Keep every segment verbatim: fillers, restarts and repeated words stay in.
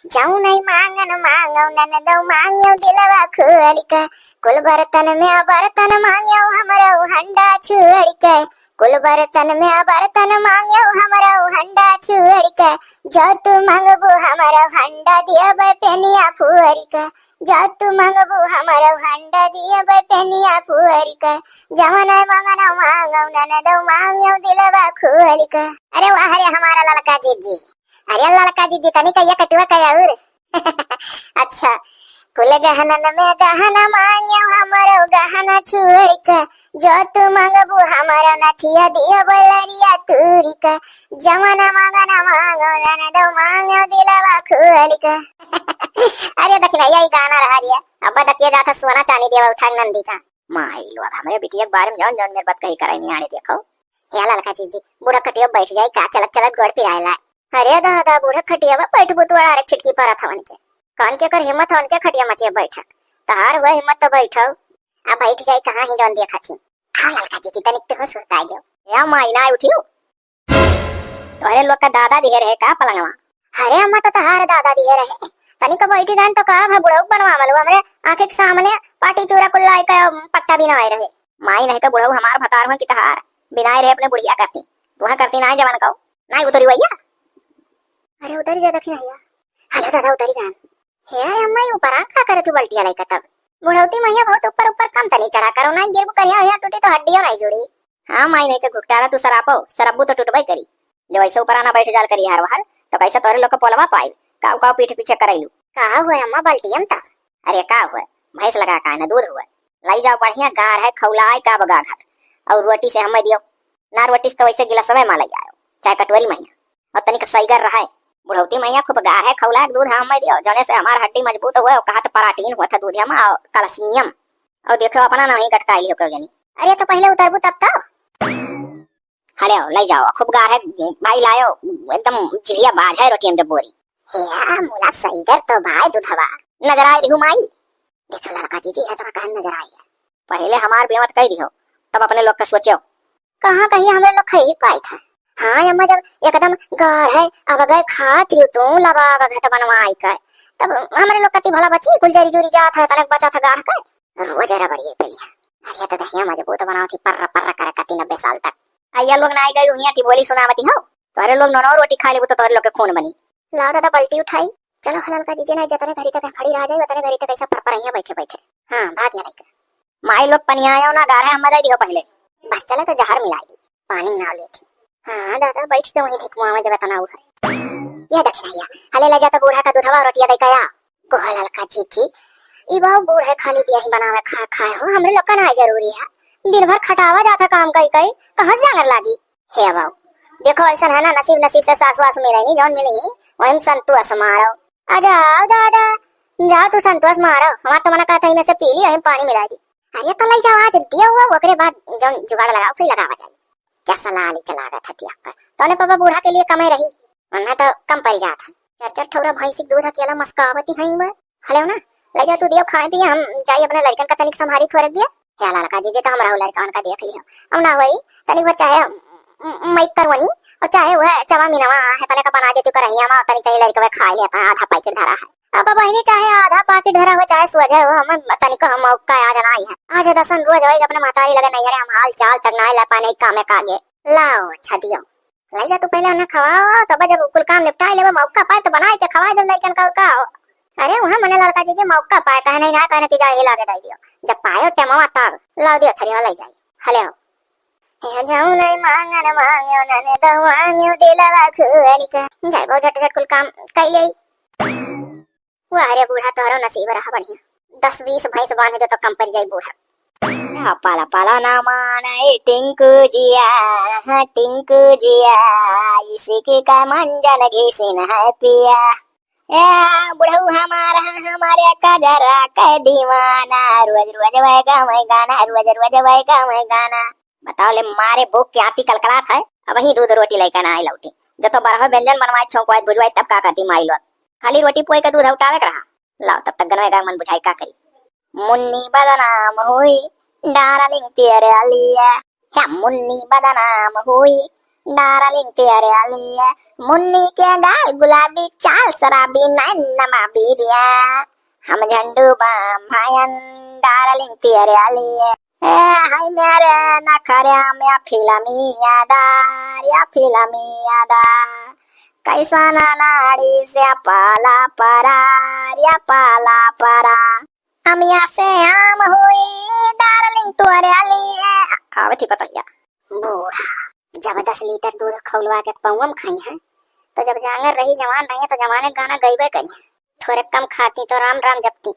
जौन मांगन मांगो ननदो मांग्यो दिलवा खोल के, कुल बर्तन में बर्तन मांग्यो हमरो हंडा छोड़ के, कुल बर्तन में बर्तन मांग्यो हमरो हंडा छोड़ के, जो तू मांगबू हमरो हंडा दियबे पेनिया फोड़ के, जो तू मांगबू हमरो हंडा दियबे पेनिया फोड़ के, जवन मांगन मांगो ननदो मांग्यो दिलवा खोल के। अरे वाह रे हमारा ललका जीजी, अरे ललका जीजी, तनी कहिया कटुआ कया और। अच्छा, कुल गहनन में गहना मांग्यो हमरो गहना छोड़ के, जो तू मांगबू हमरो नथिया दियो बोलरिया तूर के, जवन मांगन मांगो ननदो मांग्यो दिलवा खोल के। अरे दखिनैया, ई गाना रहा रिया, अब दखिया जात है सोना चानी देवा उठा के नंदी का। माई लोग, हमरे बिटिया के बारे में जौन जौन मेरे बात कही करे नहीं आने देखो। हे ललका जीजी, बूढ़ा खटिया बैठ जाई का, चलत चलत गोड़ पिराए लाए। अरे दादा, बूढ़ा खटिया बा, बैठबू तू अड़ारे छिटकी परत हवन के। कौन के कर हिम्मत हवन के खटिया मचिया बैठक? तहार हुआ हिम्मत तो बैठो। आ बैठ जाई कहाँ ही जौन देखत ही। हाँ ललका जीजी, तनिक तू सुताई लो। ए माई ना उठियो। तोहरे लोग का दादा दिहे रहे का पलंगवा? अरे अम्मा, तो तहार दादा दिहे रहे। तनिक बैठी गन तो का भा बुढ़ऊ बनवा मलू, हमरे आँखी के सामने पाटी चूरा कुल लाई के पट्टा बिनाए रहे। माई नहीं तो बुढ़ऊ हमार भतार हुआ कि तहार बिनाए रहे अपने बुढ़िया करती। तुहा करती नाई जवन कहो। नाई उतरी भैया। अरे उतरी जा दखिनैया। हेलो दादा, उतरी गन। हे अम्मा, ई ऊपरा का करे तू बल्टिया लइका तब? बुढ़ौती मैया बहुत ऊपर ऊपर कम तनी चढ़ा करो, ना गिरबू करिया, हिया टूटी तो हड्डियों नहीं जुड़ी। हाँ माई, नहीं के घुघटारा तू सरापो, सरब्बू तो टूटबे करी। जब ऐसे ऊपरा ना बैठ जाल करी हर वहर, तो कैसे तोहरे लोग के पोलवा पाई? काऊ काऊ पीठ पीछे करैलू। का हुआ अम्मा बल्टियम त? अरे का हुआ, भैंस लगा का है ना दूध हुआ। लाई जाओ बढ़िया गार है, खौलाई का बगा घात। और रोटी से हमें दियो, ना रोटी से तो वैसे गिलासवे मा लई आयो, चाहे कटोरी मैया। और तनिक सईगर रहे। बुढ़ौती मैया खूब गार है, खौलाक दूध हमें दियो, जौने से हमार हड्डी मजबूत हुए, और कहत पराटीन हुआ था दूधिया मा, और कैल्शियम। और देखो अपना ना ही गटकाई लियो क्यों जनी। अरे तो पहले उतरबू तब तो। हले लाई जाओ, खूब गार है भाई लायो, एकदम जिभिया बाझ है रोटी में बोरी। हे मुला सईगर तो भाई दूधवा। नजर आए दिहु माई। देखो ललका जीजी है तो कहन नजर आई है। पहले हमार बेमत कह दियो, तब अपने लोग का सोचो। कहाँ कहिए हमरे लोग खाई पाई था। हाँ अम्मा, जब एकदम गाढ़ है, अब गए खात ही तू लबा अब घर तो बनवाई कर, तब हमरे लोग कति भला बची, कुल जरी जुरी जात है, तनक बचा था गाढ़ कर। रोज रबड़िए पे लिया। अरे तो दहिया मजबूत बनाओ थी, पर्र पर्र करे कति नब्बे साल तक। अइया लोग ना आई गई हुइया टिभोली सुनावती हो, तोहरे लोग नौ नौ रोटी खा लेबू तो तोहरे लोग के खून बनी। लाओ दादा, पलटी उठाई। चलो, हलाल का जीजे ना, जतने घड़ी तक खड़ी रह जाई, उतने घड़ी तक ऐसा फरफरैया बैठे बैठे। हाँ, भाग गया लइका। माई लोग पनियायो ना, गाढ़े हम दे दियो पहले। बस चले तो जहर मिलाई दी, पानी ना लेती। हाँ दादा, बैठ के वहीं धिकमुआ में जब इतना उहर। ये दखिनैया, हले ले जाता बूढ़ा का दूधवा रोटिया दे कया। गोहलाल का जीजी, ई बाऊ बूढ़े खाली दिया ही बनावे खा खाए हो, हमरे लोग का ना जरूरी है। दिन भर खटावा जाता काम कई कई, कहाँ से जांगर लागी? हे बाऊ, देखो ऐसा है ना, नसीब नसीब से सास वास मिले नहीं, जौन मिली वही में संतोष मारो। आ जाओ दादा, जाओ तू संतोष मारो, हमार तो मना कहता ही में से पी ली, यही पानी मिला दी। अरे तो ले जाओ, आज दिया हुआ, ओकरे बाद जौन जुगाड़ लगाओ, फिर लगावा जाए। क्या सलाह ले चला गया था दिया का? तौने पापा बूढ़ा के लिए कमे रही, वरना तो कम पड़ जात है। चार चार ठौरा भैंसी के दूध अकेला मस्कावती है मैं। हले ना, ले जा तू दियो खाए पिए, हम जाई अपने लड़कन का तनिक संभारी थोड़े दिया। हे ललका जीजी, तो हमरा लड़कन का देख लियो। अब ना होई, तनिक भर चाहे म-, म-, मैं करवनी, और चाहे वह चवा मिनवा है, तने का बना देती करहिया मा, तनिक तनिक लड़कवे खाए लेता, आधा पैकेट धरा है। अब बहिनी चाहे आधा पैकेट धरा हो, चाहे सोझे हो, हम तनिक हम मौका आज ना आई है। आज दसन रोज होई अपने महतारी लगे नहीं है, हम हाल चाल तक ना ला पाने कामे कागे। लाओ, अच्छा दियो। ले जा तू पहले उन्हें खवाओ, तब जब कुल काम निपटाए लेबे, मौका पाए तो बनाए के खवाए दे लइकन का, का हो। अरे वहाँ मने ललका जीजी मौका पाए, कहे नहीं ना, कहने की जाए हिला के दे दियो। जब पायो टेमवा तब लाओ दियो थरिया ले जाई। हले हो। ए जाऊं नहीं मांगन मांग्यो ननद मांग्यो दिलवा खोल के। जाए बहु झट झट कुल काम कर ले। वाह रे बूढ़ा, तोहरो नसीब रहा बढ़िया। दस बीस भैंस बांध दे तो कम पड़ जाई बूढ़ा। पाला पाला ना माने टिंकू जिया, हाँ टिंकू जिया, इसी की का मंजन घिसिन है पिया। ए बुढ़ऊ हमारा, हमारे कजरा के दीवाना, रोज रोज वह गावे गाना, रोज रोज वह गावे गाना। बताओ ले, मारे भूख के आती कलकलात है, अब ही दूध रोटी लेकर ना आए लौटी। जो तो बारह व्यंजन बनवाए, छौंकवाए, भुजवाए, तब का कहती माई लोग, खाली रोटी पोए के दूध उठावे के रहा। लाओ, तब तक गनवे गाय मन बुझाई का करी। मुन्नी बदनाम हुई, डार्लिंग तेरे लिए। क्या मुन्नी बदनाम हुई, डार्लिंग तेरे लिए, मुन्नी के गाल गुलाबी, चाल शराबी, नैन नमाबी रे। हम झंडू बाम भयन, डार्लिंग तेरे लिए। ए, हाय मेरे नखरे में फिल्मी अदा, या फिल्मी अदा। कैसा ना नाड़ी से पाला परा, या पाला परा। हम यहाँ से आम हुई, डार्लिंग तोरे लिए। आवत ही पतोहिया। बूढ़ा, जब दस लीटर दूध खौलवा के पौवा में खाई हैं, तो जब जांगर रही, जवान रही हैं, तो जवाने गाना गईबे करी हैं। थोरे कम खाती तो राम राम जपती।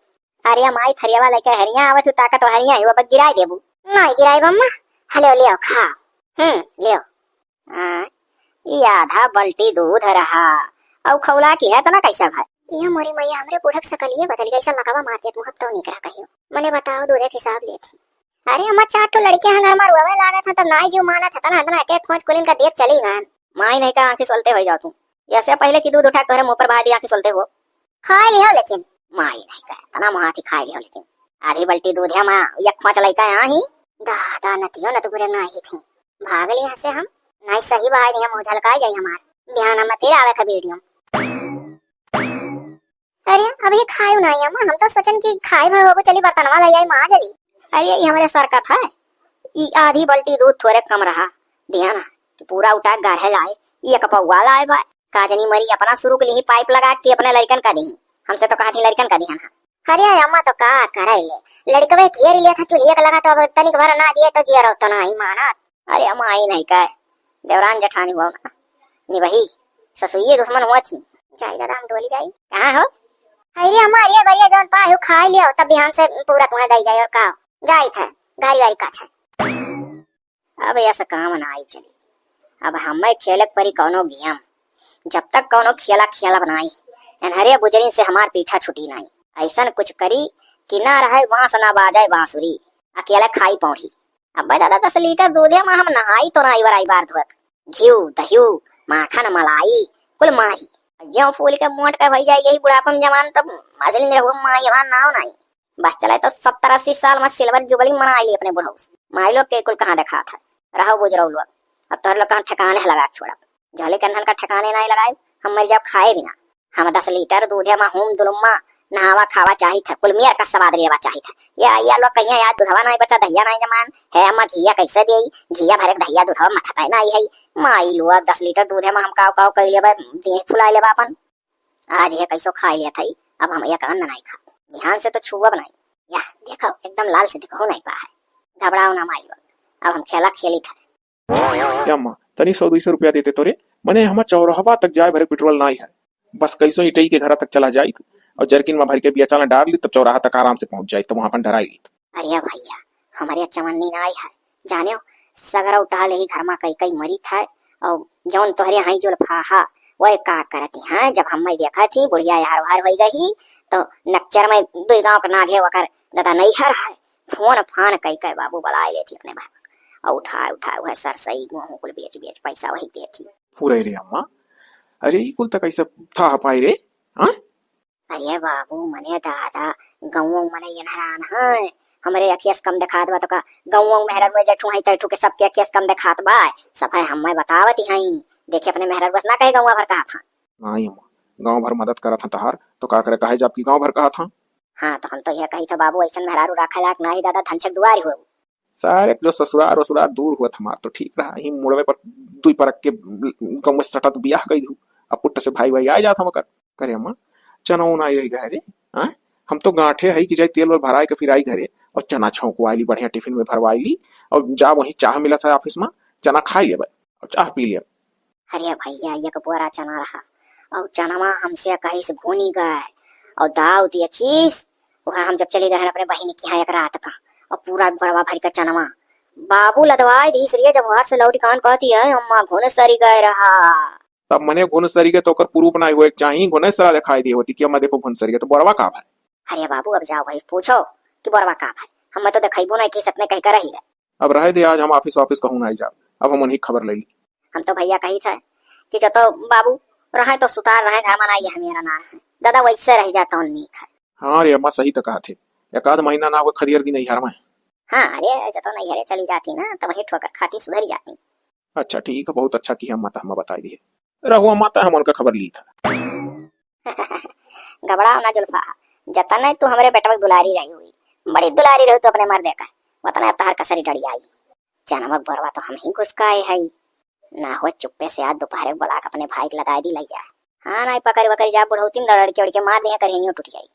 अरे माई, थरियावा लेके हरिया आवत हूँ, ताकत तो हरिया ही, अब गिराई देबू। नहीं गिराई बम्मा, हले लियो खा। हम्म, लियो। हाँ, ई आधा बल्टी दूध रहा, अउ खौला की है तना कैसा भाई? ये मोरी मैया, हमरे बूढ़क सकलिए बदल गई, ऐसा लगावा मार देत मुहब तो निकरा कहियो। मने बताओ, दूधे के हिसाब लेत ही। अरे अम्मा, चार ठो लड़के हैं घर में, रोवे लागत हैं, तब नाई जीव मानत है, तना, तना, एक एक खोज कुलिन का देत चली गन। माई नहीं का आंखी सोलते हो जाओ तू। ऐसे पहले की दूध उठा के तोहरे मुंह पर बहा दिया, आंखी सोलते हो। खाए लियो लेकिन। माई नहीं का, तना मुहाती खाए लियो लेकिन। आधी बल्टी दूध है माँ, एक खोज लइका यहाँ ही। दादा नतियो न तो गुरे ना ही थी। भाग ली यहाँ से हम। नाई सही बहाई दिया, मुँह झलकाई जाई हमार। बिहान हम फिर आवे का वीडियो। अरे, अभी खायो नाई अम्मा, हम तो सोचन कि खाए भाई होगो, चली बर्तनवा ले आई, माँ जली। अरे, ये हमरे सर का था, ई आधी बल्टी दूध थोरे कम रहा, ध्यान है कि पूरा उठा गाढ़े लाए, ई एक पौवा लाए बा। का जनी मरी अपना शुरू के लिए पाइप लगा के अपने लड़कन का दी, हमसे तो कहा थी लड़कन का दी हम। अरे अम्मा तो का करे ले, लड़कवे घेर लिया था चूल्हे का लगा, तो अब तनिक भर ना दिए तो जिया रहो तो ना ही मानत। अरे अम्मा आई नहीं का, देवरान जेठानी हुआ ना, निबही, ससुइये दुश्मन हुआ छी। जाई दादा, हम डोली जाई। कहाँ हो? अरे अम्मा, अरे बढ़िया जौन पाए हो खाई लियो, तब बिहान से पूरा तुम्हें दई जाई और का। जाई थे, गाड़ी वाड़ी का छे। अब ऐसा काम ना आई चली। अब हमें खेलक परी कौनो गेम। जब तक कौनो खेला खेलब नाई, एन्हरे बुजरिन से हमार पीछा छुटी नाई। ऐसन कुछ करी कि ना रहे बांस ना बाजे बांसुरी, अकेले खाई पौड़ी। अबे दादा, दस लीटर दूधे में हम नहाई तो नाई बराई बार धोक। घिउ, दहिउ, माखन, मलाई, कुल माही। ज्यों फूल के मोट के भई जाई यही बुढ़ापा में जवान, तब असली निरहुआ माई हमार नाव नाई। बस चले तो सत्तर अस्सी साल में सिल्वर जुबली मनाई ली अपने बुढ़ऊ से। माई लोग के कुल कहाँ देखात है। रहो बुजरऊ लोग, अब तोहर लोग कहाँ ठिकाने है लगा के छोड़ब। झोले कंधन का ठिकाने नाई लगाए, हम मर जाब खाए बिना। हम दस लीटर दूधे में हूम दुलुम्मा नहावा खावा चाहित है, कुल मेर का स्वाद लेवा चाहित है। या, या लोग कहिया यार दूधवा नाई बचा, दहिया नाई जमान है, अम्मा घिया कैसे देई? घिया भरे के दहिया दूधवा मथता नाई है। माई लोग दस लीटर दूधे में हम काव काव कई लेबा, देह फुला लेबा अपन। आज ये कैसो खाई लेत हई, अब हम एक अन्न नाई खाब। बिहान से तो छुअब नाई। या देखो, एकदम लाल से दिखहु नाई पा है। घबराओ ना माई लोग, अब हम खेला खेलित है। ए अम्मा, तनी सौ दुई सौ रुपया देते तोरे, मने हमार चौराहवा तक जाए भरे पेट्रोल नाई है। बस कैसो इटई के घरा तक चला जाइत और जरकिन में भर के बिया चाला डार ली, तब चौराहा तक आराम से पहुंच जाइत, तब वहां अपन डराई लीत। अरे भैया, हमरे चवन्नी नाई है, जाने हो, सगरा उठा ले ही घर में कई कई मरी था, और जौन तोहरे हाई जुल्फा हा, वह का करती हैं, जब हम देखा थी बुढ़िया यार वार हो गई, तो नक्चर में दुई गांव के नागे वकर दादा नहीं हर है, फोन फान कई कई बाबू बुलाए लेती अपने भाई, और उठाए उठाए वह सरसई गेहूं कुल बेच बेच पैसा वही देती। फुरे रे अम्मा, अरे ई कुल तक ऐसा था पाई रे, हाँ? अरे बाबू, मने दादा, गौंवा मने एनहरान है। हमरे अखियस कम देखात बा तो का गौंवा मेहररुआ जेठू है तैठू के सबके अखियस कम देखात बा? सब है हमें बतावत ही हैं। देखे अपने मेहररुआ से ना कहे गौंवा भर कहा था। नाई अम्मा, गांव भर मदद करत हैं तहार, तो का करे कहे जाब कि गांव भर कहा था? हाँ, तो हम तो यह कही था बाबू, ऐसन मेहरारू राखे लायक ना ही दादा, धनछक दुआरी हो। सारे जो ससुरार वसुरार दूर हुआ था हमार तो ठीक रहा, यही मुड़वे पर दुई परक के गाँव में सटा तो बियाह कई दू, अब पुट्ट से भाई भाई आ जात हम कर। करे अम्मा, चना उना आई रही घरे, हाँ? हम तो गांठे हई कि जाई तेल वेल भराई के फिर आई घरे, और चना छौंकवाई ली बढ़िया टिफिन में भरवाई ली, और जा वहीं चाह मिला था ऑफिस में, चना खाई लेबे और चाह पी लिया। अरे भैया, एक बोरा चना रहा, और चनवा हमसे कहीं से घुनी गए, और दाव देखीस, वह हम जब चली गए अपने बहिनी के यहाँ एक रात का, और पूरा बोरवा भर के चनवा बाबू लदवाई दीस रे, जब घर से लौटी कान कहती है, "अम्मा घुन सरी गए रहा।" तब मने घुन सरी गए तो ओकर प्रूफ ना हुए चाही, घुने सरा दिखाई दिए होती कि अम्मा देखो घुन सरी गए, तो बोरवा का भाई? अरे बाबू, अब जाओ भाई पूछो कि बोरवा का भाई, हम तो दिखाई ना कि सतने कह कर रही है। अब रहे दे, आज हम ऑफिस वाफिस कहूँ ना जाब, अब हम उन्हीं खबर ले ली। हम तो भैया कही था कि जो तो बाबू रहे तो सुतार रहे, घर में ना ये हमेरा ना रहे, दादा वैसे रह जाता हूँ नीक है। हाँ रे अम्मा, सही तो कहा थे, एक आध महीना ना हुए खदियर दिन नैहर में। हाँ, अरे, जो तो नैहरे चली जाती ना, तो वही ठोकर खाती सुधरी जाती। अच्छा ठीक है, बहुत अच्छा किहा माता, हमें बताई दिहे। रहुआ माता, हम उनका खबर ली था। घबराओ ना जुल्फा, जतने तू हमरे बेटवा के दुलारी रही हुई, बड़ी दुलारी रही तू अपने मर्दे का, उतने अब तहार कसरी डड़ी आई। जनमक बोरवा तो हम ही घुसकाए हई। ना हो चुप्पे से आज दोपहरे बोला के अपने भाई के लदाई दी लई जा। हाँ, नाई पकड़ वकड़ जा, बुढ़ौती में लड़के उड़के मार दिया करियो टूट जाई।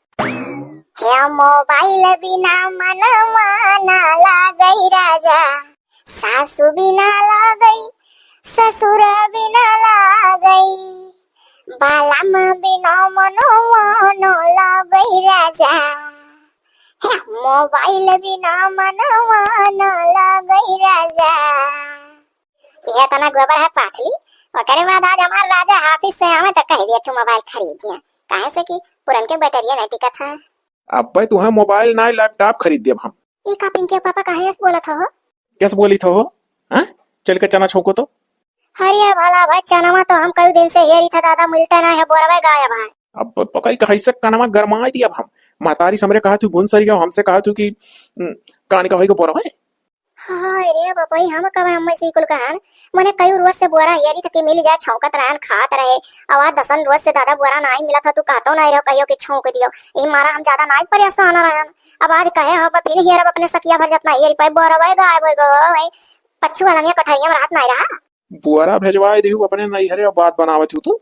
हे मोबाइल बिना मनवा ना लागई राजा, सासू बिना लागई, ससुर बिना लागई, बालम बिना मनवा ना लागई राजा। हे मोबाइल बिना मनवा ना लागई राजा। यह तना गोबर है पाथली, ओकरे बाद आज हमार राजा ऑफिस से आवे तो कह दिया तू मोबाइल खरीद दिया, काहे से कि पुरनके बैटरिया नहीं टिकत है। अब्बे तुहे मोबाइल ना लैपटॉप खरीद देब हम। ई का पिंकी के पापा काहे ऐस बोलत हो? कैसे बोली थो हो? हाँ? चल के चना छौको तो। अरे भला भाई, चनवा तो हम कई दिन से हेरी था दादा, मिलते ना है, बोरवे गायब है। अब प-, पकड़ के हैसे कनवा गरमाई दी अब हम। महतारी से हमरे कहा तू भुन सरी हो, हमसे कहा तू कि, उम, कान का होई के बोरवे। हाय रे बपई, हम कब हम से कुल कहन? मने कई रोज से बोरा हेरी तक मिल जाए, छौंकत रहन, खात रहे। अब आज दसन रोज से दादा बोरा नाई मिलत हो, तू कहतो नाई रहो कहियो कि छौंक दियो। ई मारा हम ज्यादा नाई परेशान रहन। अब आज कहे हो, फिर हेरब अपने सकिया भर जतना हेरी पाई, बोरवे गायब हो गो, भाई। पच्छू वाला मियाँ कटहरिया में रात नाई रहा। बोरा भेजवाए दिहू अपने नैहरे, अब बात बनावत हू तू।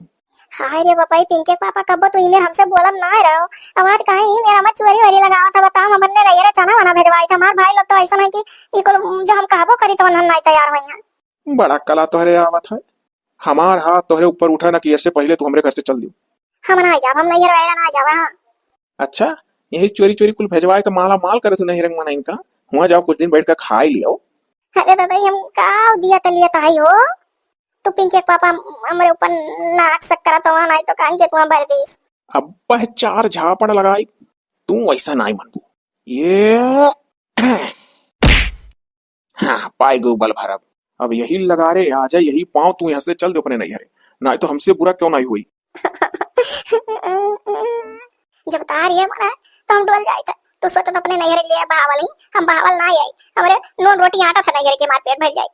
हाय रे बपई, पिंके के पापा, कब्बो तू ई मेर हमसे बोलत ना रहो। अब आज काहे ई मेर हमें चोरी वोरी लगावत है, बताओ, हम अपने नैहरे चना वना भेजवाई था। हमार भाई लोग तो ऐसा है कि ई कुल जो हम कहबो करी तो उन्हन नाई तैयार होइया। बड़ा कला तोहरे आवत है, हमार हाथ तोहरे ऊपर उठा ना कि इससे पहले तू हमरे घर से चल दियो। हम ना जाब, हम नैहर वैहर ना जाब, हाँ। अच्छा, यही चोरी चोरी कुल भेजवाए के माला माल करे तू नैहर में इनका, हुआ जाओ कुछ दिन बैठ के खाई लियो। अरे दादा, हम का दिया तलिया तहाई हो? तू पिंकी के पापा हमरे ऊपर नाक सकरा तो वहाँ नाई तो कान के कुआं भर दीस। अब वह चार झापड़ लगाई, तू वैसा नाई मनबू। ये हाँ, पाई गऊ बल भरब। अब यही लगा रे, आ जा यही पाँव, तू यहाँ से चल दे अपने नैहरे, नाई तो हमसे बुरा क्यों नाई हुई। जब तार ये मना तो हम डोल जाए थे, तू सोच तो अपने नैहरे ले बहावल ही, हम बहावल ना आई, हमरे नून रोटी आटा था नैहरे के मार पेट भर जाए।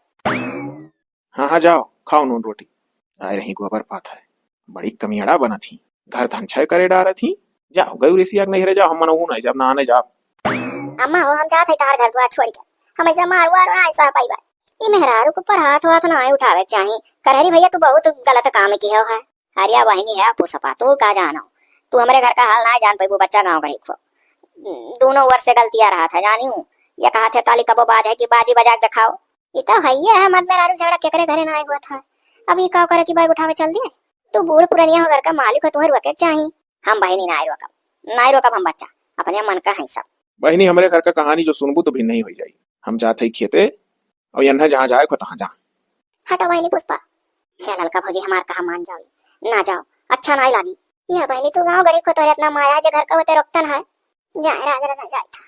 हाँ, हाँ, जाओ, खाओ नून रोटी। आए रही गोबर पात है, बड़ी कमियाड़ा बनत ही, घर धन छय करे डारत ही। जाओ, गऊ ऋषि आग नहीं रह जाओ, हम मनहू नहीं जाब, नहाने जाब। अम्मा हो, हम जात है तहार घर दुआर छोड़ के, हम ऐसा मार वार ना ऐसा पाई बा। ई मेहरारू के ऊपर हाथ वाथ ना उठावे के चाही। करहरी भैया, तू बहुत गलत काम किहे हो है। अरे बहिनी है पुष्पा, तू का जानो, तू हमरे घर का हाल ना जान पैबू, बच्चा गाँव गढ़ी खो। दोनों ओर से गलतियाँ रहा था, जानी हूँ। ये कहा थे ताली कबो बाज है कि बाजी बजा के दिखाओ। ई तो हइये है, मर्द मेहरारू झगड़ा केकरे घरे नाई होत है। अब ई का करे कि बैग उठावे चल दिए? तू बूढ़ पुरनिया हो, घर का मालिक हो, तुहे रोके के चाही। हम बहिनी नाई रोकब, नाई रोकब हम बच्चा, अपने मन का है सब। बहिनी, हमरे घर का कहानी जो सुनबू तो भी नहीं हो जाई। हम जात हई खेते, और यन्हा जहाँ जाए को तहाँ जा। हटा बहिनी पुष्पा, हे ललका भौजी हमार कहा मान जाओ, ना जाओ, अच्छा नाई लागी। ये बहिनी तू गाँव गड़ी को तोरे इतना माया जे घर का होते रोकतन है। जाए राज राजा जाए था।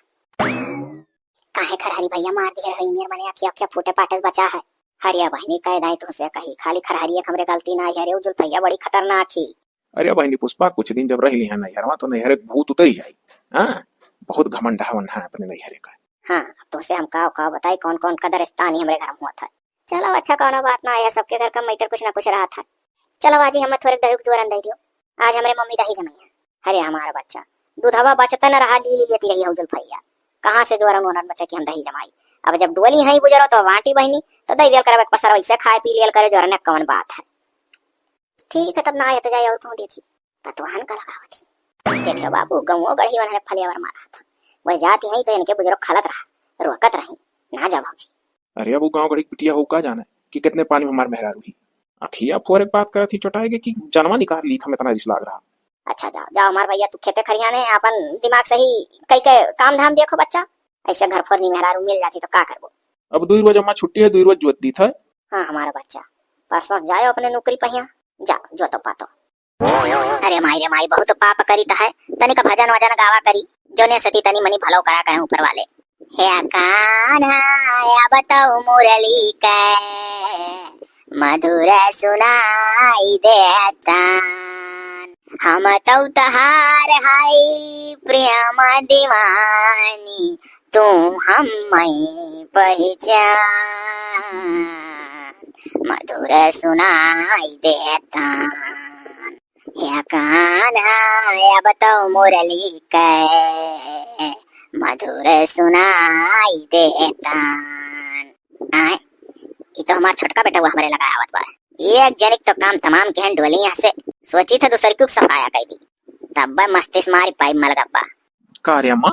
काहे खरहरी भैया मार दिए रही मेर मने अखिया अखिया फूटे पाटे से बचा है। हरिया बहिनी कह दाई तुमसे कही, खाली खरहरी एक हमरे गलती ना है रे, उजुल भैया बड़ी खतरनाक ही। अरे बहिनी पुष्पा, कुछ दिन जब रह लिहा नैहरवा तो नैहरे के भूत उतरी जाई। हाँ, बहुत घमंड है वन्हा अपने नैहरे का। हाँ, अब तुमसे हम का का बताई कौन कौन कदरस्तानी हमरे घर में हुआ था। चलो अच्छा कौनो बात ना है, सबके घर का मैटर कुछ ना कुछ रहा था। चलो बाजी हमें थोड़े दही के जोरन दे दियो, आज हमरे मम्मी दही जमई है। अरे हमारा बच्चा, दूधवा बचता न रहा, ली ली लेती रही हौजल भैया, कहाँ से जोरन ओरन बच्चा कि हम दही जमाई। अब जब डोली है बुजरो तो बाटी बहिनी, तो दही दियल करब एक पसर वैसे खाए पी लियल करे जोरन, कौन बात है। ठीक है तब ना आए तो जाए और कहूँ देखी। पतवाहन का लगावत ही। देखियो बाबू, गौओ गढ़ी वनहरे फलियावर मारा था। वह जाती है तो इनके बुजुर्ग खलत रहा, रोकत रही, ना जा भौजी। अरे अब वो गाँव गढ़ी के बिटिया हो का जाने कि कितने पानी में हमार मेहरारू ही। अखिया फोरे के बात करत ही चोटाए के कि जनवा निकाल ली था, इतना रिस लाग रहा। अच्छा जाओ, जाओ हमार भैया, तू खेते खरियाने अपन दिमाग सही कई के काम धाम देखो बच्चा। ऐसे घर फोरनी मेहरारू मिल जाती तो का करबो? अब दुई रोज अम्मा छुट्टी है, दुई रोज जोत दी था। हाँ हमारा बच्चा, परसों जाओ अपने नौकरी पहिया, जाओ जोतो पातो। अरे माई रे माई, बहुत पाप करी त है, तनिक भजन वजन गावा करी, जोने सती तनी मनी भलो करा करें ऊपर वाले। हे कान्हा, अब तो मुरली के मधुर सुनाई देता। हम तो तहार हई प्रेम दीवानी, तू हम्मई पहिचान। मधुर सुनाई देता। या कान्हा, अब तो मुरली के मधुर सुनाई देता। आय, ई तो हमार छोटका बेटवा हमरे लगा आवत बा। एक जनिक तो काम तमाम केहन डोली यहाँ से। सोची था दूसर क्यों सफाया कइ दी। तब मस्ती से मारी पाई मलगब्बा। का रे अम्मा,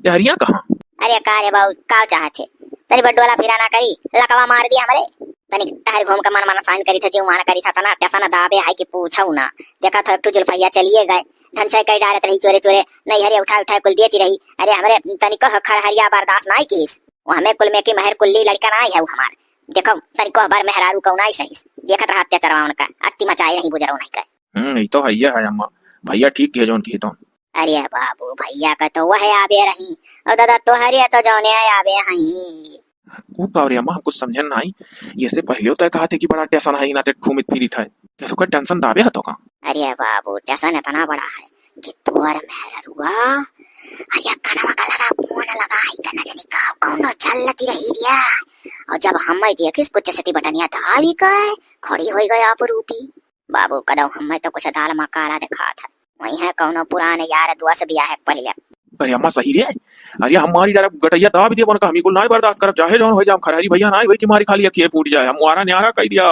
यहरिया कहाँ? अरे का रे बाऊ, का चाहत है? तनी बड्डोला फिरा ना करी, लकवा मार दी हमरे। तनी टहर घूम के मन मन साइन करी थे, जीव मान करी था ना, टसन दाबे है कि पूछो ना। देखा था एक ठो जुल्फैया चलिए गए, धन छै कई डालत रही चोरे चोरे, नहीं हरे उठा उठा कुल देती रही। अरे हमरे तनी कह खरहरिया बर्दाश्त नाई कीस। वो हमें कुल में की महर कुल्ली लड़का नाई है वो हमार। देखो तनी कह बार मेहरारू कौन आई सही। देखत रहा अत्याचारवा उनका, अति मचाए रही बुजरो नहीं कर। हम्म, ई तो हइये है अम्मा, भइया ठीक किहे जौन किहे तौन। अरे बाबू, भइया का तो वह आवे रही, और दादा तोहरे तो जौने आवे हई। ऊ का रे अम्मा, हम कुछ समझन नाई। ये से पहले तो कहा थे कि बड़ा टेंशन है, ना ते घूमित फिरित है। कैसे का टेंशन दाबे है तो का? अरे बाबू, टेंशन इतना बड़ा है कि तोर मेहररुआ, अरे कनवा का लगा फोन लगा, आई का न जानी का, कौनो चलती रही रिया। और जब हम देखिस कुछ सटी बटनिया दाबी का, खड़ी होई गए आप रूपी। बाबू, कदौ हम्मे तो कुछ दाल मा काला देखात है। वही है कौनो पुराने यार दोस्त बियाह के पहिले। अरे अम्मा सही रे, अरे हमारी जरा गटैया दाब दिया, उनका हम कुल नाई बर्दाश्त करब, चाहे जौन हो जाए, हम खरहरी भइया नाई होई कि मारी खाली अखिए फूट जाए, हम वारा न्यारा कह दिया।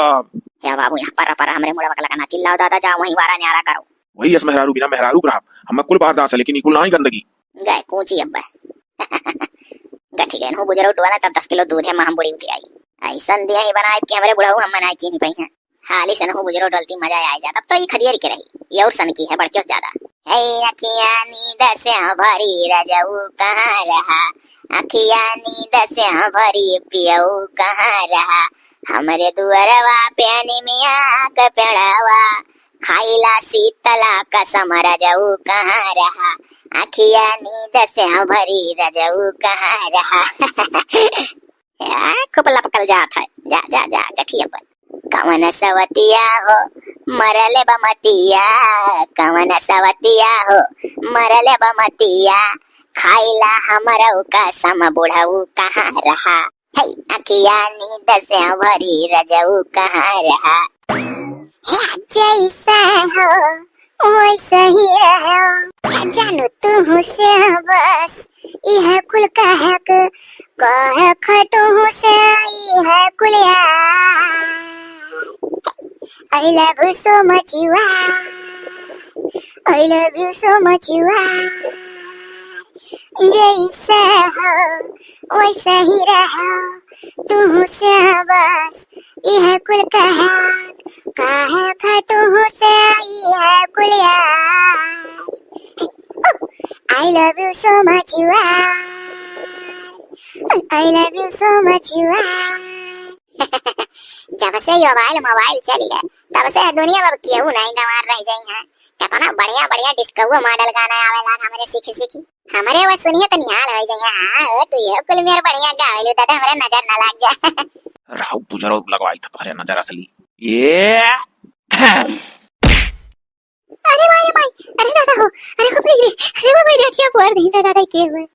हे बाबू, यहाँ पर पर हमरे मुड़वा का लगा ना चिल्लाओ दादा, जाओ वहीं वारा न्यारा करो। वही अस मेहरारू बिना मेहरारू के रहब, हमें कुल बर्दाश्त है, लेकिन ई कुल नाई गंदगी। गए कूची अब्बे। गठी गए हो बुजरो डोला, तब दस किलो दूध है, माँ हम बुढ़ी उठी आई। ऐसन दिया ही बनाए कि हमरे बुढ़ऊ हम मनाए चीनी पई हैं। हाली से नहु बुजरो डोलती मजा आए जात। अब तो ई खदियर के रही, ये और सन की है, बड़कियों से ज्यादा। हे अखिया नींद से भरी रजऊ कहाँ रहा, अखिया नींद से भरी पियऊ कहाँ रहा, हमरे दुअरवा पे निमिया के पेड़वा, खाइला शीतला कसम रजऊ कहाँ रहा, अखिया नींद से भरी रजऊ कहाँ रहा। आ, खूब लपकल जात है। जा, जा, जा, गठिया पर। कवन सवतिया हो, मरले बमतिया, कवन सवतिया हो, मरले बमतिया, खाइला हमरऊ कसम बुढ़ऊ कहाँ रहा। हे, अखिया नींद से भरी रजऊ कहाँ रहा। हे, जैसे हो, वैसे ही रहो। जानू तू से बस, यह कुल कहक, कहक तू से यह कुल यार। I love you so much यार, I love you so much यार। जैसे हो, वैसे ही रहो, तू से बस, यह कुल कहक, कहक तू से यह कुल यार। I love you so much यार, I love you so much यार। जब से ये मोबाइल, मोबाइल चल गए, तब से दुनिया में केहू नहीं गंवार रह जाई है। कितना बढ़िया, बढ़िया डिस्को मॉडल गाना आवे लाग हमरे सीखी, सीखी। हमरे वो सुनिए तो निहाल हो जाइए। हाँ, ओ तू ये कुल मेर बढ़िया गावेलू, दादा हमरे नजर ना लाग जाए। रहू बुजरो लगवाई था तोहरे नजर असली। ये। अरे माई, माई, अरे दादा हो, अरे बाप रे, अरे बाप रे, देखिए पुअर नहीं दादा के हुए।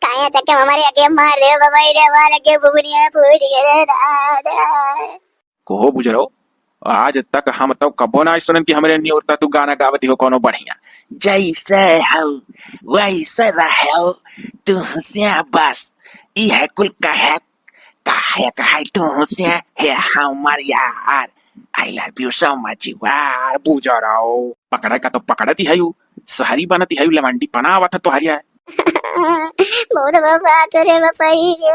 काया चक्के हमारे आगे मार दे, बाबा रे, मार के बुबनिया फूट गए रे दादा। को हो बुजरो, आज तक हम तो कबो ना सुनन कि हमरे निउरता तू गाना गावती हो कोनो बढ़िया। जैसे हो, वैसे रहो, तू से बस, ई है कुल कहक, कहक है तू से, हे हमार यार, I love you so much यार, बुजरो। पकड़े का तो पकड़ती है यू, शहरी बनती है यू, लवंडी पना आवत है तोहरिया। बहुत बाबा, तोरे बापाई रे।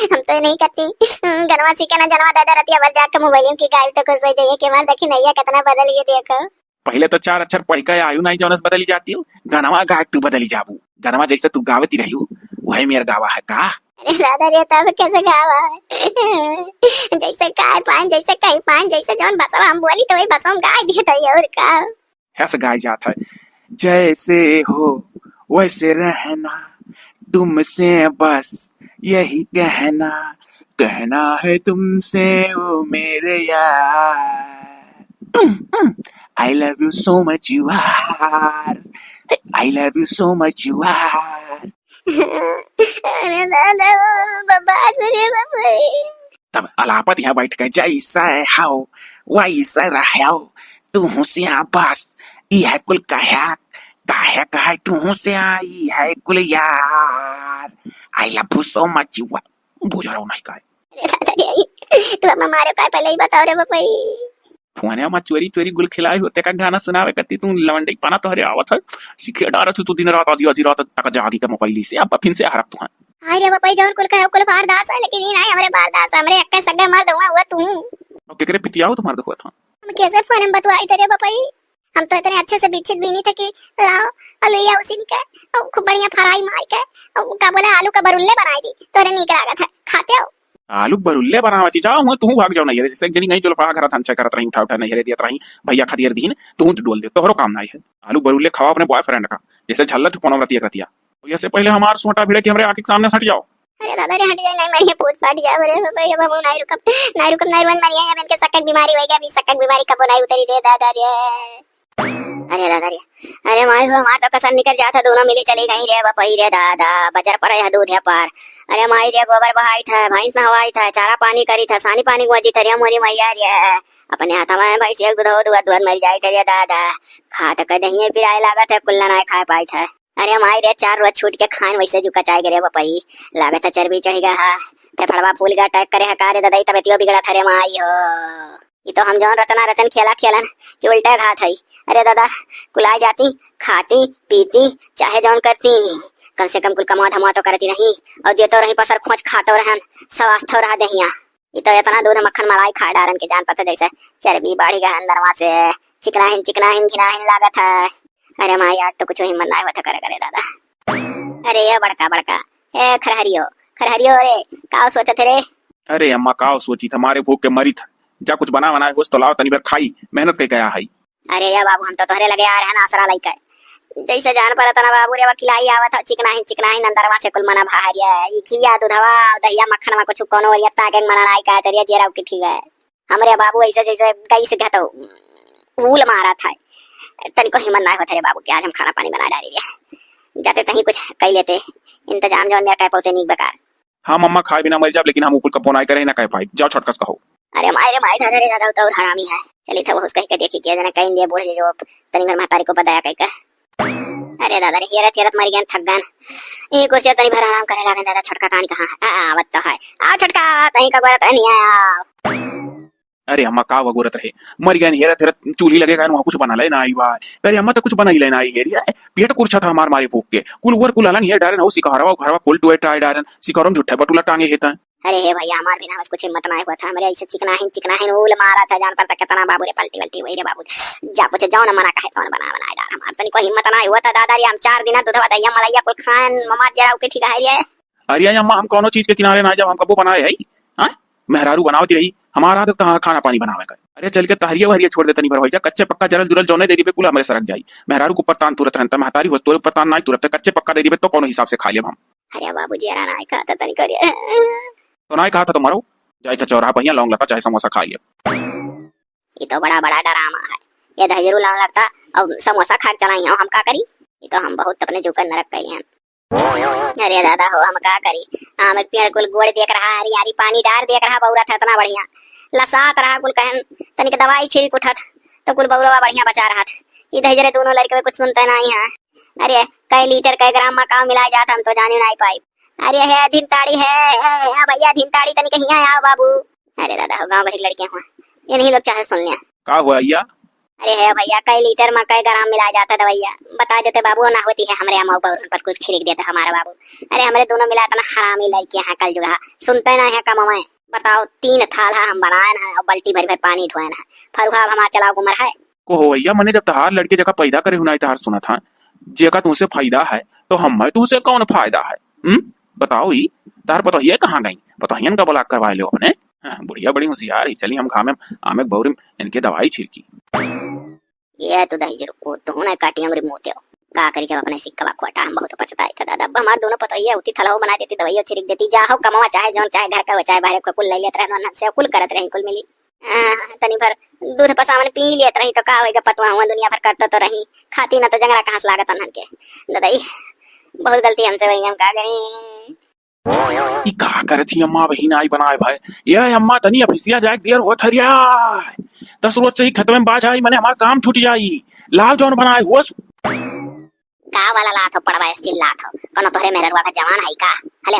हम तो नहीं करती। गनवा सीखे ना जनवा दादा रतिया भर जाके मोबाइल की गाइल तो खुश हो जाइए कि मार देखी नैया कितना बदल गई देखो। पहले तो चार अक्षर पढ़ के आयु नहीं जौनस बदली जाती हो। गनवा गा के तू बदली जाबू। गनवा जैसे तू गावती रही हो, वही मेर गावा है का? अरे दादा रे, तब कैसे गावा है? जैसे गाय पान, जैसे कहीं पान, जैसे जौन बसवा हम बोली तो वही बसवा हम गाय दिए तो ये और का? ऐसे गाय जात है। जैसे हो वैसे रहना, तुमसे बस यही कहना, कहना है तुमसे ओ मेरे यार। I love you so much यार, I love you so much यार। अरे दादा, बाबा, अरे बाबा। तब अलापत यहाँ बैठ के जैसे हो वैसे रहो, तू होशियार बस, ई है कुल कहे, काहे कहे तू होशियार, ई है कुल यार। I love you so much, you are, बुझ रहो नहीं काहे। अरे दादा रे, तू हमें मारो काहे, पहले ही बताओ रे बपई। फोने में चोरी चोरी गुल खिलाए होते का गाना सुनावे करती तू, लवंडई पना तोहरे आवत है, सिखे डारत तू दिन रात, आधी आधी रात तक जागी के मोबाइल से, अब फिन से हरप तू है। हाय रे बपई, जौन कुल कहे कुल बारदास है, लेकिन ई नहीं हमरे बारदास, हमरे अक्के सगे मर्द हुआ, हुआ तू। अब केकरे पितियाओ तो मर्द हुआ था। हम कैसे फोन में बतवाई थे रे बपई? हम तो इतने अच्छे से बिछित भी नहीं थे कि लाओ अलुइया उसी निके, और खूब बढ़िया फ्राई मार के, और का बोला, आलू का बरुल्ले बनाई दी, तोरे नीक लागत है, खाते हो? आलू के बरुल्ले बनावा ची, जाओ, हुआ तू भाग जाओ नैहरे, जैसे एक जनी गई जुल्फा घर धन करत रही, उठा उठा नैहरे देत रही, भैया खदियर दीन, तू तो डोल दे, तोहरो काम नहीं है। आलू बरुल्ले खवाओ अपने बॉयफ्रेंड का, जैसे झल्लत कोनो रतिया रतिया। और ऐसे पहले हमार सोटा भिड़े कि हमरे आँख के सामने से हट जाओ। अरे दादा रे, हट जाए, नहीं मरिए, फूट फाट जाए, अरे बाबा, ये बाबू, नहीं रुकब, नहीं रुकब, नहीं रुकब, नहीं मरिए, अबे इनके सक्का के बीमारी होई गया, अभी सक्का के बीमारी कबो नहीं उतरी रे दादा रे। अरे दादा रे, अरे माई हो, हमार तो कसर निकल जात है, दोनों मिली चली गई रे बपई रे दादा, बजर पर है दूध है पार। अरे माई रे, गोबर बहाई था, भैंस नहवाई था, चारा पानी करी था, सानी पानी गुआजी था रे मोरी मैया रे। अपने हाथ में भैंस एक दूध दूध दूध मर जाई था रे दादा, खा तो कह दहिए पिराए लागत है, कुल्ला ना खाए पाई था। अरे माई रे, चार रोज छूट के खान वैसे जुका चाय गिरे बपई, लागत है चर्बी चढ़ गया है, फेफड़वा फूल गया, अटैक करे है का रे ददई, तबियतियो बिगड़ा था रे माई हो। ई तो हम जौन रचना रचन खेला खेलन कि उल्टे घात हई। अरे दादा, कुलाए जाती, खाती, पीती, चाहे जौन करती, कम से कम कुल कमवा धमवा तो करती नहीं, और जेतो रही पसर खोच खातो रहन, स्वास्थ्य रहा देहिया। ई तो इतना दूध मक्खन मलाई खा डारन के जान पता जैसे चर्बी बढ़ गया अंदरवा से, चिकनाहिन चिकनाहिन घिनाहिन लागत है। अरे माई, आज तो कुछ हिम्मत ना होता करे करे दादा। अरे ये बड़का बड़का, ए खरहरियो, खरहरियो रे, का सोचत है रे? अरे अम्मा, का सोची था, मारे भूख के मरी था। जा कुछ बना बनाए होस तो लाओ, तनी भर खाई, मेहनत के गया है। अरे या बाबू, हम तो तोहरे लगे आ रहे हैं ना, आसरा लइके। जैसे जान पर तना बाबू रे, वकिलाई आवत है, चिकनाहिन चिकनाहिन अंदरवा से कुल मना बाहर ये। ई खिया दूधवा, दहिया मक्खन में कुछ कोनो और यत्ता के मना नाई का तेरे जेरा उकी ठीक है। हमरे बाबू ऐसे जैसे गैस घतो ऊल मारा था। तनिको हिम्मत ना होत रे बाबू कि आज हम खाना पानी बना डाली रे। जाते तहीं कुछ कई लेते, इंतजाम जौन मेरा कह पौते नीक बेकार। हाँ मम्मा, खाए बिना मर जाब, लेकिन हम उ कुल कब्बो नाय करे, ना कह पाइब। जाओ छोटकस कहो। अरे माई रे माई, दादा रे दादा, उ तो और हरामी है। चली था वो उसका ही के देखी के जना कहीं दे बूढ़े जो तनी भर महतारी को बताया कहीं का। अरे दादा रे, हेरत हेरत मर गए, थक गए। ये कुछ तनी भर आराम करे लागे दादा, छोटका कहानी कहाँ है? आ, आवत तो है। आ छोटका, तहीं का गोरा तो नहीं आया। अरे अम्मा, का हुआ गोरत रहे? मर गए हेरत हेरत, चूल्ही लगे गए, वहाँ कुछ बना ले ना आई बा। अरे अम्मा, तो कुछ बना ही ले ना आई हेरी। पेट कुरछा था हमार मारे भूख के। कुल वर कुल अलंग हेर डारन हो, सिकहरवा घरवा कुल टुए टाय डारन, सिकहरम झूठे बटुला टांगे हेता। अरे हे भैया, हमार बिना बस कुछ हिम्मत ना हुआ था। हमरे ऐसे चिकनाहिन चिकनाहिन ऊल मारा था, जान पर तक कितना बाबू रे पलटी वलटी हुई रे बाबू। जा पूछे जाओ ना, मना कहे कौन बना बनाए डार हमार। तनी कोई हिम्मत ना हुआ था दादा रे, हम चार दिन दूधवा दहिया मलैया कुल खान ममा जरा उके ठीक है रे। अरे अम्मा, हम कौनो चीज के किनारे ना जाब, हम कबो बनाए है? हाँ? मेहरारू बनावती रही, हमार आदत कहाँ खाना पानी बनावे का? अरे चल के तहरिया वहरिया छोड़ दे, तनी भर होई जा, कच्चे पक्का जरल जुरल जौने दे दिबे कुल हमरे सरक जाई। मेहरारू के ऊपर तान तुरत रहन, त महतारी होस तोरे ऊपर तान नाई तुरत, कच्चे पक्का दे दिबे तो कौनो हिसाब से खा लेब हम। अरे बाबू जी, अरे नाई कहा था तनी करिए। तो नाई कहा था तुम्हारो, जाए था चौराहा पहिया लौंग लता चाहे समोसा खा लिया। ये तो बड़ा बड़ा डरामा है, ये दहिजरू लौंग लता और समोसा खा के चलाई हम, हम का करी? ये तो हम बहुत अपने जुकर नरक कैले हैं। अरे दादा हो, हम का करी? आम एक पेड़ कुल गोड़ देख रहा, हरियारी पानी डार देख रहा, बौरा था इतना बढ़िया लसात रहा, कुल कहन तनिक दवाई छिड़क उठत तो कुल बौरवा बढ़िया बचा रहत। ई दहिजरे दोनों लड़के कुछ सुनते नहीं है। अरे कै लीटर कै ग्राम में का मिला जात, हम तो जाने नहीं पाई। अरे हे धिनताड़ी है, हे, हे भैया धिनताड़ी, तनिक हियाँ आओ बाबू। अरे दादा हो, गाँव घड़ी के लड़के हुआ, ये नहीं लोग चाहे सुन लिया। का हुआ भैया? अरे हे भैया, कै लीटर में कै ग्राम मिला जाता दवैया? बता देते बाबू, ना होती है हमरे अम्मा बहरन पर कुछ छिड़क देता हमारा बाबू। अरे हमरे दोनों मिला इतना हरामी लड़के हैं कल जुगा, सुनते ना है कम में। बताओ, तीन थाल है हम बनाए हैं और बाल्टी भरी भरी पानी ढोए हैं, फरुहा अब हमारा चलाओ गुमर है। को हो भैया, मने जब तहार लड़के जगह पैदा करे हुनाई तहार सुनत हाँ, जेका तुमसे फायदा है तो हम तुमसे कौन फायदा है? हम्म, बताओ ही, तहार पतोहिया कहाँ गई? पतोहियन का ब्लॉक करवा लो अपने। हाँ, बुढ़िया बड़ी होशियार ही। चली हम घामे आमे बौरी इनके दवाई छिड़की। ये तो दही जरूर को तो ना काटी अंगुरी मुँह हो। का करी जब अपने सिक्का खोटा, हम बहुत पछताए थे दादा। अब हमार दोनों पतोहिया होती थलहो बना देती, दवाइयो छिड़क देती, जा हो कमावा चाहे जौन चाहे घर का हो चाहे बाहर को कुल ले लेत रहन से कुल करत रही कुल मिली। हाँ, तनी भर दूध पसावन पी लेत रही तो का होई, पतवा हुआ दुनिया भर करता तो रही, खाती ना तो जंगला कहाँ से लागत अनहन के। ददाई, बहुत गलती हमसे भई, हम का करी? ई का करत ही अम्मा, अबहीं नाई बनाए भए। ए अम्मा, तनी अफिसिया जाए के देर होत हरिया। दस रोज से ही खेतवे में बाझ आई, मने हमार काम छूट जाई। लाव जौन बनाए होस। गाँव वाला लात हो, पड़वा ऐसे चिल्लात हो। कौनो तोहरे मेहररुआ का जवान है का? हले,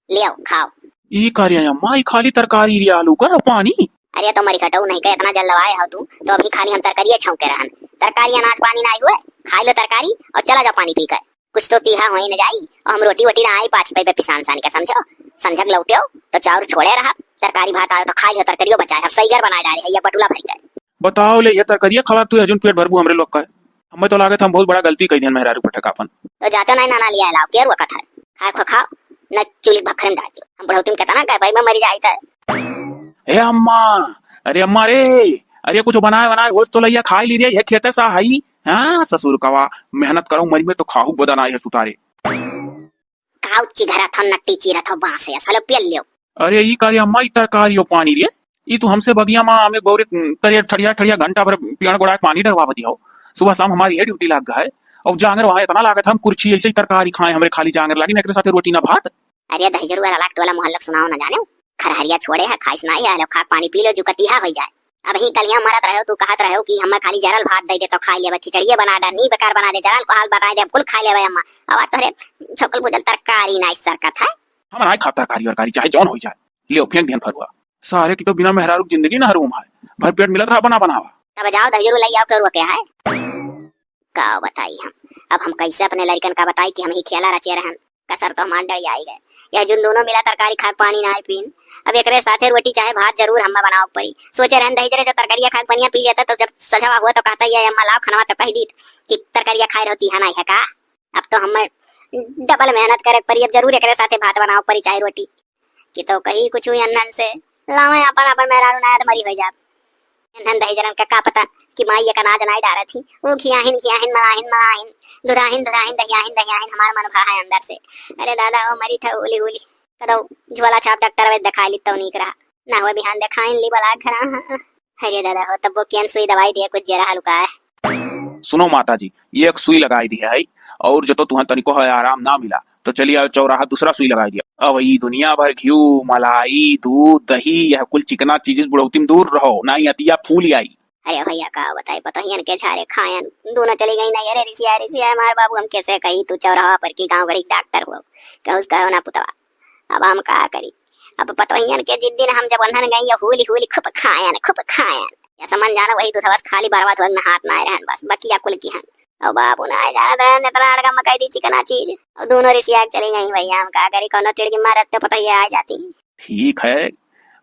लियो, खाओ। ई का रे अम्मा, ई खाली तरकारी रे, आलू का पानी? अरे तो मरी कटऊ नहीं के, इतना जल्दवाए हो तू, तो अभी खाली हम तरकारिये छौंके रहन। तरकारी अनाज पानी नाई हुए, खाई लो तरकारी और चला जाओ पानी पी कर। कुछ तो तीहा होई न जाई, और हम रोटी वोटी ना आई पाथी पे पिसान सान के, समझो? संझक लौट्यो तो चाउर छोड़े रहा, तरकारी भात आयो तो खाई लो, तरकारियो बचाए, हम सही घर बनाए डारे है, ये बटुला भर कर। बताओ ले, ये तरकारिया खवा तू हजून पेट भरबू हमरे लोग का। हमें तो लागत हम बहुत बड़ा गलती कई दिहन मेहरारू पठक आपन। तो जाते नहीं नाना लिया लाओ, केर वकत है, खाए खो खाओ, न चूल्ही भखरे में डाल दो। हम बुढ़ौती में कितना कहे भाई मैं मरी जाई त। ए अम्मा, अरे अम्मा रे, अरे कुछ बनाए बनाए होस तो लइया खाई ली रे, ये खेते सा हई। हाँ ससुर कवा, मेहनत करो मरी में तो खाहू बदन आए है सुतारे। काउ चिघरत हो, नट्टी चीरत हो बांस है, सालो पियल लियो। अरे ई का रे अम्मा, ई तरकारी हो पानी रे, ई तू हमसे बगिया मा हमें गौरे तरिया ठड़िया ठड़िया घंटा भर पियण गोड़ा के पानी डरवावती हो। सुबह शाम हमारी ये ड्यूटी लाग गए, और जांगर वहाँ इतना लागत हम कुर्सी ऐसे ही तरकारी खाए, हमरे खाली जांगर लागी, ना एकरे साथे रोटी ना भात। अरे दहिजरू वाला लाख टोला मोहल्ला सुनाओ ना जाने, खरहरिया छोड़े है, खाइस ना ही है, लो खा पानी पी लो, जुकतिहा हो जाए। अब ही कलिया मरत रहो, तू कहत रहो कि हमें खाली जरल भात दे दे तो खाई लेबे, खिचड़िए बना दे, नी बेकार बना दे, जरल को हाल बता दे, कुल खाई लेबे अम्मा। अब तोहरे छकल भुजल तरकारी ना इस सरकत है। हम नाई खाब तरकारी वरकारी, चाहे जौन हो जाए, लियो फेंक दिहन फरुआ। सारे की तो बिना मेहरारू की जिंदगी ना हरूम है, भर पेट मिलत रहा बना बनावा। तब जाओ दहिजरू ले आओ, करुआ के है। का बताई हम, अब हम कैसे अपने लड़कन का बताई कि हम ही खेला रचे रहन। कसर तो हमार डर आई गए। यह जुन दोनों मिला तरकारी खाए, पानी ना आए पीन। अब एकरे साथे रोटी चाहे भात जरूर हम्मा बनावे पड़ी। सोचे रहन दही जरे जो तरकारिया खाए, पनिया पी लेता, तो जब सझवा हुआ तो कहता, "ये अम्मा लाओ खनवा," तो कह दीत कि तरकारिया खाए रहती है ना, है का? अब तो हम्मा डबल मेहनत करे पड़ी, अब जरूर एकरे साथे भात बनावे पड़ी चाहे रोटी। कि तो कही कुछ हुई अन्हन से, लावे आपन आपन मेहरारू ना तो मरी हो जाब। इन्हन दहिजरन का का पता कि माई एक अनाज नाई डारत ही। वो खियाहिन, खियाहिन, मलाहिन, मलाहिन, दुधाहिन, दुधाहिन, दहियाहिन, दहियाहिन, हमार मन भा है अंदर से। अरे दादा, वो मरी था होली, होली। कदो झोला छाप डॉक्टर अबे दिखाई ली तो नीक रहा। ना हुआ बिहान दिखाइन ली बला घर। अरे दादा हो, तब वो केन सुई दवाई दिया, कुछ जरा हल्का है। सुनो माता जी, ये एक सुई लगाई दी है, और जो तो तुहन तनिको है आराम ना मिला, तो चली आओ चौराहा दूसरा सुई लगाई दिया। अब ई दुनिया भर घिउ, मलाई, दूध, दही, यह कुल चिकना चीज बुढ़ौती में दूर रहो, ना ही अतिया फूल आई। अरे भैया, का बताई, पतोहियन के झारे खायन, दोनों चली गई ना, अरे रिसिया, रिसिया, हमार बाबू, हम कैसे कही, तू चौराहा पर की गाँव गरीब डॉक्टर हो, कहूस कहो ना पुतवा, अब हम का करी? अब पतोहियन के जिद्दी न हम जब उन्हन गई, ये हूली हूली खूब खायन, खूब खायन। या समझ जाना, वही दूधवा से खाली बरवा धोए नहात ना रहन, बस बकिया कुल की हन। और बाबू ना जाना रहन, इतना अड़गा मकाई दी चिकना चीज। और दोनों रिसिया के चली गई भैया, हम का करी, कौनो तिड़की मारत तो पतोहिया आ जाती। ठीक है,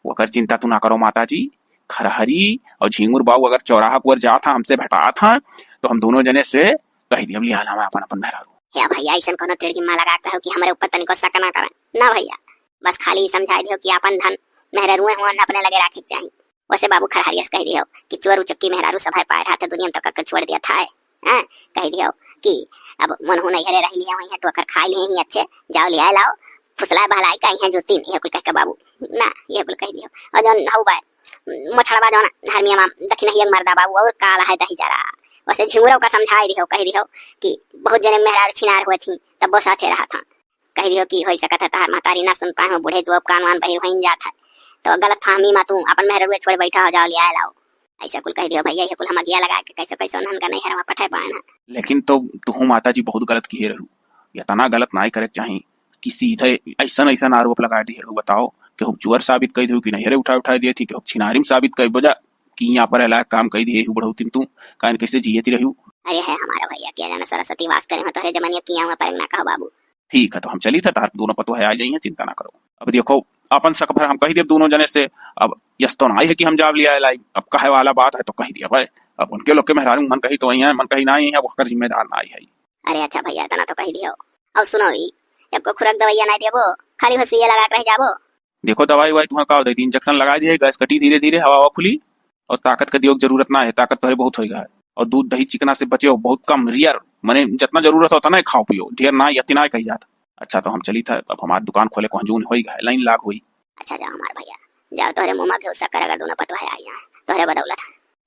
ओकर चिंता तू ना करो माता जी। खरहरी और झींगुर बाबू अगर चौराहा पर जात हा, हमसे भेटात हा, तो हम दोनों जने से कह दिया, लिया ना अपन अपन मेहरारू। हे भैया, ऐसन कोनो तिड़की मा लगा कहो कि हमरे ऊपर तनिको शक ना करे। ना भैया, बस खाली ई समझाई दियो कि आपन धन मेहरारुए हुआ अपने लगे राखे के चाही। वैसे बाबू खरहरिया से कह दियो कि चोर उचक्की मेहरारू सभा पाए रहा था, दुनिया में तो कक छोड़ दिया था। हैं? कह दियो कि अब मन हो नैहरे रह लिया, वहीं है टोकर खाई लिए ही अच्छे, जाओ ले आए लाओ, फुसलाए बहलाए का यहाँ जुर्ती नहीं है कुल कह के बाबू। ना, ये कुल कह दियो। और जौन हऊ बा, मोछड़वा जौन हरमिया मा दखिनहिया के मर्दा बाबू, और काला है दही जरा। वैसे झिंगुरव का समझाई दियो, कह दियो कि बहुत जने मेहरारू छिनार हुए थी, तब वो साथे रहा था। कह दियो कि हो सकत है तहार महतारी ना सुन पाए हो, बूढ़े जो अब कान वान बहिर होइन जात है, तो गलत फहमी मा तू अपन मेहरारू छोड़ बैठा हो, जाओ ले आए लाओ। ऐसा कुल कह दियो भैया, ये कुल हम अगिया लगा के कैसे कैसे उन्हन का नैहर मा पठाए पाए ना। लेकिन तो तुहू माता जी बहुत गलत किए रहू, इतना गलत नाई करे के चाही कि सीधे ऐसन ऐसन आरोप लगा दिए रहू। बताओ, केहू चोर साबित कर दियो कि नैहरे उठा उठा दिए थी, केहू छिनारी में साबित कर बोला कि यहाँ पर लायक काम कर दिए हू बुढ़ौती में तू, काहे न कैसे जियती रहू। अरे है हमारा भैया, क्या जाना सरस्वती वास करे हो, तोहरे जमनिया किया हुआ पर ना कहो बाबू। ठीक है, तो हम चली था, तार दोनों पतोह आ जाइए, चिंता ना करो। अब देखो, अपन शक भर हम कह दिए दोनों जने से। अब यस तो नाई है कि हम जाब लिया लाई, अब कहे वाला बात है तो कह दिया भाई। अब उनके लोग के मेहरारू मन कही तो वही है, मन कही ना ही है, वकर जिम्मेदार ना ही है। अरे अच्छा भैया, इतना तो कह दियो। और सुनो ई, एको खुरक दवाइया नाई देबो, खाली हो सुइया लगा के रह जाबो। देखो दवाई वाई तुहा का दे दी, इंजेक्शन लगा दिए, गैस कटी धीरे धीरे, हवा हवा खुली, और ताकत का दियो की जरूरत ना है, ताकत तोहरे बहुत होई गया है। और दूध दही चिकना से बचे हो, बहुत कम, रेयर, माने जितना जरूरत हो उतना ही खाओ पियो, ढेर ना, अति ना कही जात। अच्छा तो हम चली था, अब हमार दुकान खोले को हजून होई गया है, लाइन लाग होई। अच्छा जाओ हमार भैया, जाओ, तोहरे मुँह मा घिउ शक्कर अगर दोनों पतवा आई जाए, तोहरे बदौलत।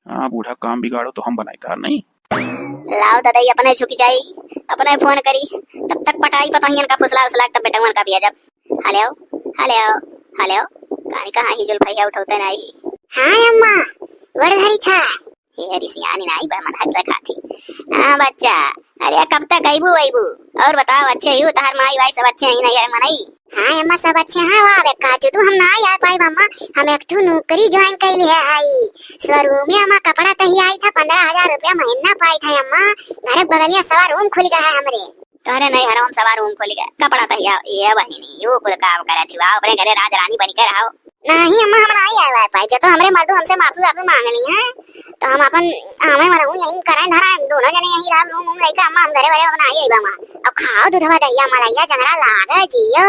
हाँ बूढ़ा, काम बिगाड़ो तो हम बनाई तार नहीं। लाओ ददई, अपने झुकि जाई, अपने फोन करी, तब तक पटाई पतोहियन का फुसला उसला, तब बेटवन का भेजब। हेलो, हेलो, हेलो, काहे कहाँ ही जुल्फैया उठौते नाही? हाँ अम्मा, गोड़ धरी था। हे हरी सियानी नाही बा, मन हक रखा थी। हाँ बच्चा, अरे कब तक अइबू अइबू? और बताओ, अच्छे ही हो, तहार माई वाई सब अच्छे ही नहीं है मनई? हाँ अम्मा, सब अच्छे हैं। वाह बे काजू, तू हम ना आ पाई अम्मा, हम एक ठो नौकरी ज्वाइन कर लिए हई। शोरूम में अम्मा कपड़ा तहिया आई था, पन्द्रह हजार रुपया महीना पाई था अम्मा। घर के बगलिया सवा रूम खुल गया है हमरे। तोहरे नहीं हराम सवा रूम खुल गया, कपड़ा तहिया ये बहिनी, यो कुल काम करे थी, वाह, अपने घरे राज रानी बन के रहो। नहीं अम्मा, हम नहीं आए वाए पाई, जो तो हमरे मर्दू हमसे माफी वाफी मांग ली हैं, तो हम अपन आवे मरहू यहीं कराए धराए, दोनों जने यहीं रह रूम वूम लेके अम्मा, हम घरे वरे अब नहीं आइबा अम्मा। अब खाओ दूधवा दहिया मलैया जंगरा लागे जियो।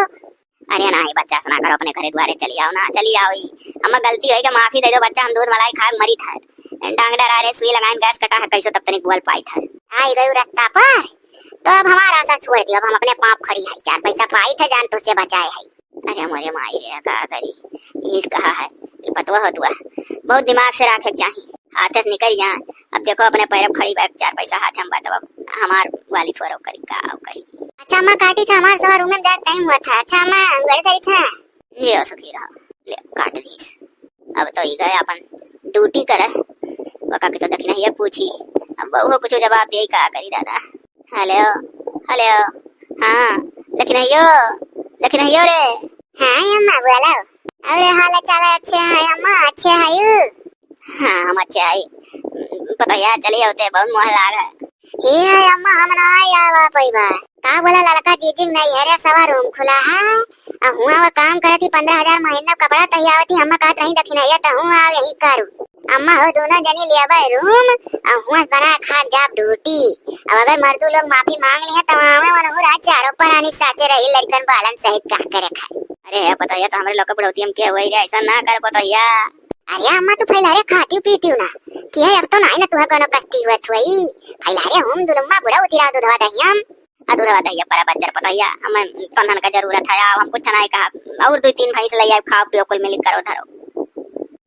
अरे नाही बच्चा, ऐसा ना करो, अपने घरे द्वारे चली आओ ना, चली आओ ही। अम्मा गलती होई के माफी दे दो बच्चा, हम दूध मलाई खाए मरी था। डांग डरा रे, सुई लगाइन गैस कटा है, कैसो तब तनिक बोल पाई था। आई गई रास्ता पर, तो अब हमारा आशा छोड़ दियो, अब हम अपने पाप खड़ी है, चार पैसा पाई था जान तुझसे बचाए है। अरे मोरे माई रे, का करी, इस कहा है कि पतवा हो तुआ, बहुत दिमाग से राखे के चाही, हाथे से निकल जाए। अब देखो अपने पैर पे खड़ी बैठ, चार पैसा हाथ हम बात, अब हमार वाली थोरो करी का कही। अच्छा अम्मा काटी था, हमार सवा रूम में जाए टाइम हुआ था। अच्छा अम्मा गए थे इथे। जियो सुखी रहो, ले काट दीस। अब तो ई गए अपन ड्यूटी करे, वका के तो दखिनहिया पूछी, अब बहू कुछ जवाब दे का करी दादा। हेलो, हेलो, हाँ, दखिनहियो, दखिनहियो रे। हाँ अम्मा बोलो। अरे हाल चाल अच्छे है अम्मा, अच्छे है यू? हाँ हम अच्छे है। पतोहिया चली होते बहुत मोह लाग है। हे अम्मा हम ना आवा पैबा। का बोला ललका जीजी नहीं है रे, सवा रूम खुला है। आ हुआ वो काम करत ही पन्द्रह हजार महीना कपड़ा तहियावत ही, अम्मा कहत रही दखिनहिया त हुआ आव यही करू। अम्मा हो दोनों जनी लियाबे रूम, आ हुआ बना खा जाब ड्यूटी। अब अगर मर्दू लोग माफी मांग ली है तो आवे वनहु रहा चारों परानी साथे रही लड़कन बालन सहित का करे खाए। अरे हे पतोहिया तो हमरे लोग के बुढ़ौती हम के हुई रे, ऐसा ना कर पतोहिया। अरे अम्मा तू फैला रे खाती पीती ना, कि है अब तो नहीं ना तुहे कोनो कष्टी हुआ थुई। फैला रे हम दुलम्मा बुढ़ा उतिरा दूधवा दहियम। आ दूधवा दहिया परा बच्चर पतोहिया, हमें तनहन का जरूरत है, आओ हम कुछ नहीं कहा, और दो तीन भैंस ले आओ, खाओ पियो कुल मिल करो धरो।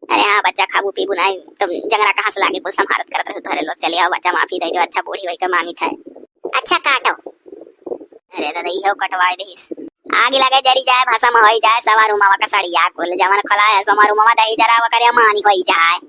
अरे हाँ बच्चा, खाबू पीबू नहीं तो जंगरा कहाँ से लागे, कुल संभारत करत रहो तोहरे लोग। चले आओ बच्चा, माफी दे दो, अच्छा बूढ़ी होई के मांगी था। अच्छा काटो। अरे दादा इहो कटवाए दीस, आग लगे जरी जाए, भसम होई जाए, सवा रूमवा का सड़िया कुल जवन खोला है, सवा रूमवा दही जरा वकरे मानी होई जाए।